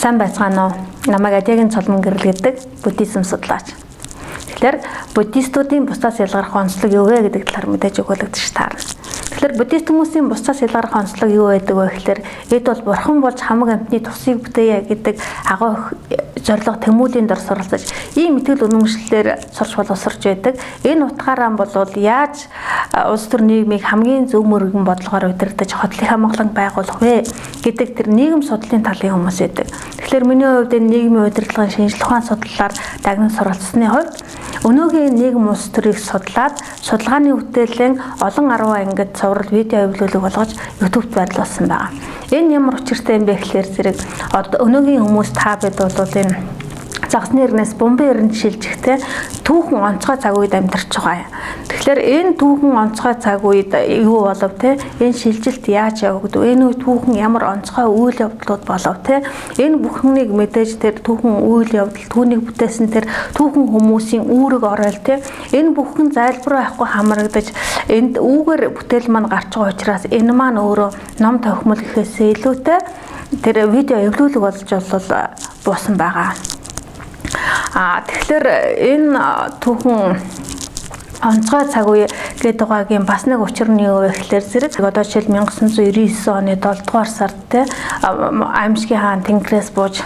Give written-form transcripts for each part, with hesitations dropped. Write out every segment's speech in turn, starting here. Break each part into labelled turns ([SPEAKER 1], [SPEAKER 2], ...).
[SPEAKER 1] Сайн байцгаана уу? Намайг Адиагийн Цолмон гэрэл гэдэг буддизм судлаач. Тэгэхээр буддистуудын бусдаас ялгарх онцлог юу вэ гэдэг талаар мэдээж өгүүлэгдэж таарна. Тэгэхээр буддист хүмүүсийн бусдаас ялгарх онцлог юу байдаг вэ гэхээр эд бол бурхан болж хамаг амьтны тусыг бүтээе гэдэг агуу зорилго тэмүүллийн дор суралцаж ийм итгэл үнэмшлэлээр сурч боловсрч байдаг. Энэ утгаараа бол яаж улс төр нийгмийг хамгийн зөв мөргөн бодлогоор удирдах, хотлын хамгаалан байгуулах вэ гэдэг тэр нийгэм судлалын талын хүмүүс байдаг. Тэгэхээр миний хувьд энэ нийгмийн удирдлагын шинжлэх ухаан судлалаар дагнан суралцсны хувьд өнөөгийн нийгэм улс төрийг судлаад судалгааны бүтээлэн олон 10 ангид цуврал видео хэвлүүлэг болгож YouTube-д байрлуулсан байгаа. Энэ ямар учиртай юм бэ гэхээр зэрэг өнөөгийн хүмүүс та бид бол энэ загасны эрнээс бомбын эрэнд шилжихтэй түүхэн онцгой цаг үед амьдарч байгаа юм. Тэгэхээр энэ түүхэн онцгой цаг үед юу болов те? Энэ шилжилт яаж явагдав? Энэ үе түүхэн ямар онцгой үйл явдлууд болов те? Энэ бүхнийг мэдээж тэр түүхэн үйл явдал, түүнийг бүтээсэн тэр түүхэн хүмүүсийн үүрэг оройл те? Энэ бүхэн зайлбар байхгүй хамрагдаж энд үүгээр бүтээл маань гарч байгаа учраас энэ маань өөрөө ном тохимол гэхээсээ илүүтэй тэр видео эвлүүлэг болж бол буусан байгаа. Тэгэхээр энэ түүхэн онцгой цаг үе гэдэг байгаагийн бас нэг учир нь юу вэ гэхээр зэрэг одоо жишээл 1999 оны 7 дугаар сард те Аймшгийн хаан Тэнгэрээс бууж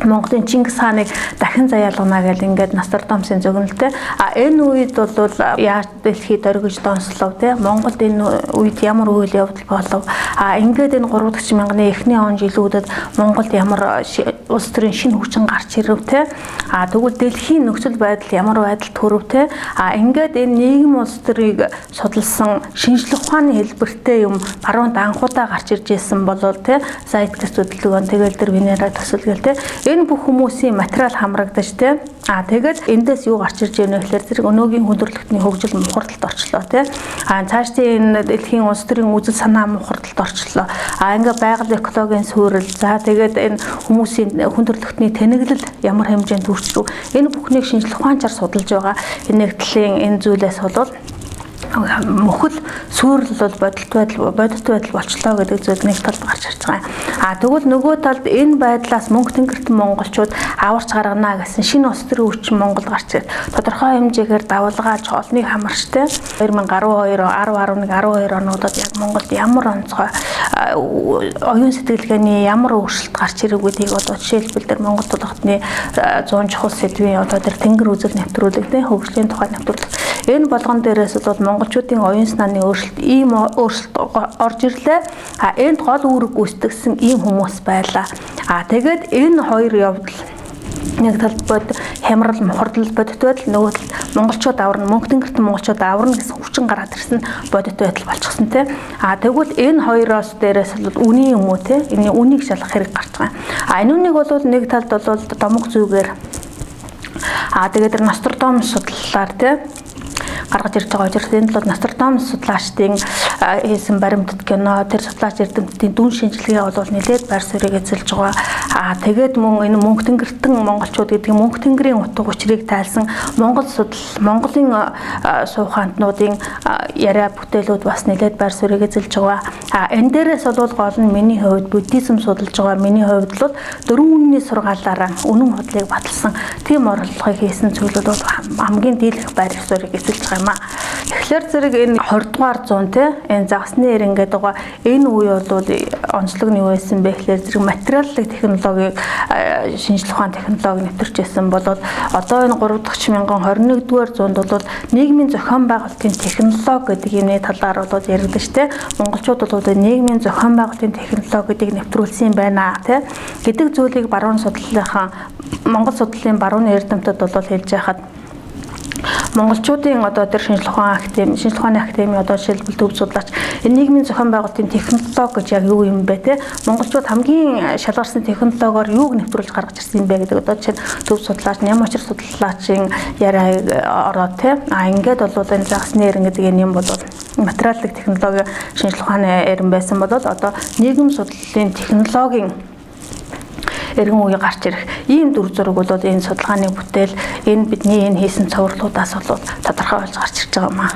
[SPEAKER 1] Монголын Чингис хааныг дахин заяалгана гэл ингээд Нострадамусын зөгнөлтэй. А энэ үед бол яаж дэлхийд оргиж донслов те Монголд энэ үед ямар үйл явдал болов? А ингээд энэ 3 дахь мянганы эхний он жилүүдэд Монголд ямар улс төрийн шинэ хүчин гарч ирэв те? А тэгвэл дэлхийн нөхцөл байдал ямар байдал төрөв те? А ингээд энэ нийгэм улс төрийг судалсан шинжлэх ухааны хэлбэртэй юм баруунд анхудаа гарч ирж исэн болол те Zeitgeist хөдөлгөөн тэгэл тэр Венера төсөл гэл те энэ бүх хүмүүсийн материал хамрагдаж те. А тэгээд эндээс юу гарч ирж байна вэ гэхээр зэрэг өнөөгийн хүндрэлтний хөгжил мухардалд орчлоо те. А цаашдын энэ дэлхийн улс төрийн үзэл санаа мухардалд орчлоо. А ингээ байгаль экологийн суурил, за тэгээд энэ хүмүүсийн хүндрэлтний тэнэглэл ямар хэмжээнд хүрч рүү энэ бүхнийг шинжлэх ухаанчаар судалж байгаа энэ нэг талын энэ зүйлээс бол мөхөл сүйрэл бол бодит байдал болчлоо гэдэг зүйл нэг талд гарч ирж байгаа юм. А тэгвэл нөгөө талд энэ байдлаас мөнгө тэнгэртэн монголчууд аварч гаргана гэсэн шинэ улс төрийн хүчин Монгол гарч ирээд тодорхой хэмжээгээр давалгааж олныг хамарчтай 2012, 10, 11, 12 онуудад яг Монголд ямар онцгой оюун сэтгэлгээний ямар өөрчлөлт гарч ирэх гэдгийг одоо жишээлбэл тэр Монгол тулгатны 100 чухал сэдвийн одоо тэр тэнгэр үзэл нэвтрүүлэг те хөгжлийн тухай нэвтрүүлэг энэ болгон дээрээс бол монголчуудын оюун санааны өөрчлөлт ийм өөрчлөлт орж ирлээ. А энд гол үүрэг гүйцэтгсэн ийм хүмүүс байлаа. А тэгээд энэ хоёр явдал нэг талд бод хямрал мухардал бодит байдал, нөгөө талд монголчууд аварна, мөнгө тэнгэртэн монголчууд аварна гэсэн хүчин гараад ирсэн бодит байдал болчихсон те. А тэгвэл энэ хоёроос дээрээс бол үний юм уу те, энэ үнийг шалгах хэрэг гарч байгаа. А энэ үнийг бол нэг талд бол домог зүгээр, а тэгээд тэр Нострадамус судлалаар те гаргаж ирж байгаа учраас энэ бол Нострадамус судлаачдын хийсэн баримтат кино, тэр судлаач эрдэмтдийн дүн шинжилгээ бол нэлээд байр суурийг эзэлж байгаа. Аа тэгээд мөн энэ мөнгө тэнгэртэн монголчууд гэдэг мөнгө тэнгэрийн утга учирыг тайлсан Монгол судал, Монголын суухаантнуудын яриа бүтээлүүд бас нэлээд байр суурийг эзэлж байгаа. А энэ дээрээс бол гол нь миний хувьд буддизм судалж байгаа миний хувьд бол дөрвөн үнний сургаалаараа үнэн худлыг баталсан тийм орлогыг хийсэн зүйлүүд бол хамгийн дийлэх байр суурийг эзэлж байгаа юм а. Тэгэхээр зэрэг энэ 20 дугаар зуун те энэ загасны эрен гэдэг байгаа энэ үе бол онцлог нь юу байсан бэ гэхээр зэрэг материаллык технологиг, шинжлэх ухаан технологи нэвтэрч байсан бол одоо энэ 3 дахь мянган 21 дугаар зуунд бол нийгмийн зохион байгуулалтын технологи гэдэг юмны талаар бол яригдаж те монголчууд бол нийгмийн зохион байгуулалтын технологи гэдгийг нэвтрүүлсэн юм байна те гэдэг зүйлийг баруун судлалынхаа Монгол судлалын барууны эрдэмтэд бол хэлж яхад монголчуудын одоо тэр шинжлэх ухаан академи, шинжлэх ухааны академи одоо жишээлбэл төв судлаач энэ нийгмийн зохион байгуулалтын технологи гэж яг юу юм бэ те, монголчууд хамгийн шалгарсан технологиор юуг нэвтрүүлж гаргаж ирсэн юм бэ гэдэг одоо жишээ нь төв судлаач, ням учир судлаачийн яриаг ороод те. А ингээд бол энэ загасны эрен гэдэг энэ юм бол материалын технологи, шинжлэх ухааны эрен байсан бол одоо нийгэм судлалын технологийн эргэн үе гарч ирэх ийм дүр зураг бол энэ судалгааны бүтээл, энэ бидний энэ хийсэн цувралуудаас бол тодорхой болж гарч ирж байгаа юм аа.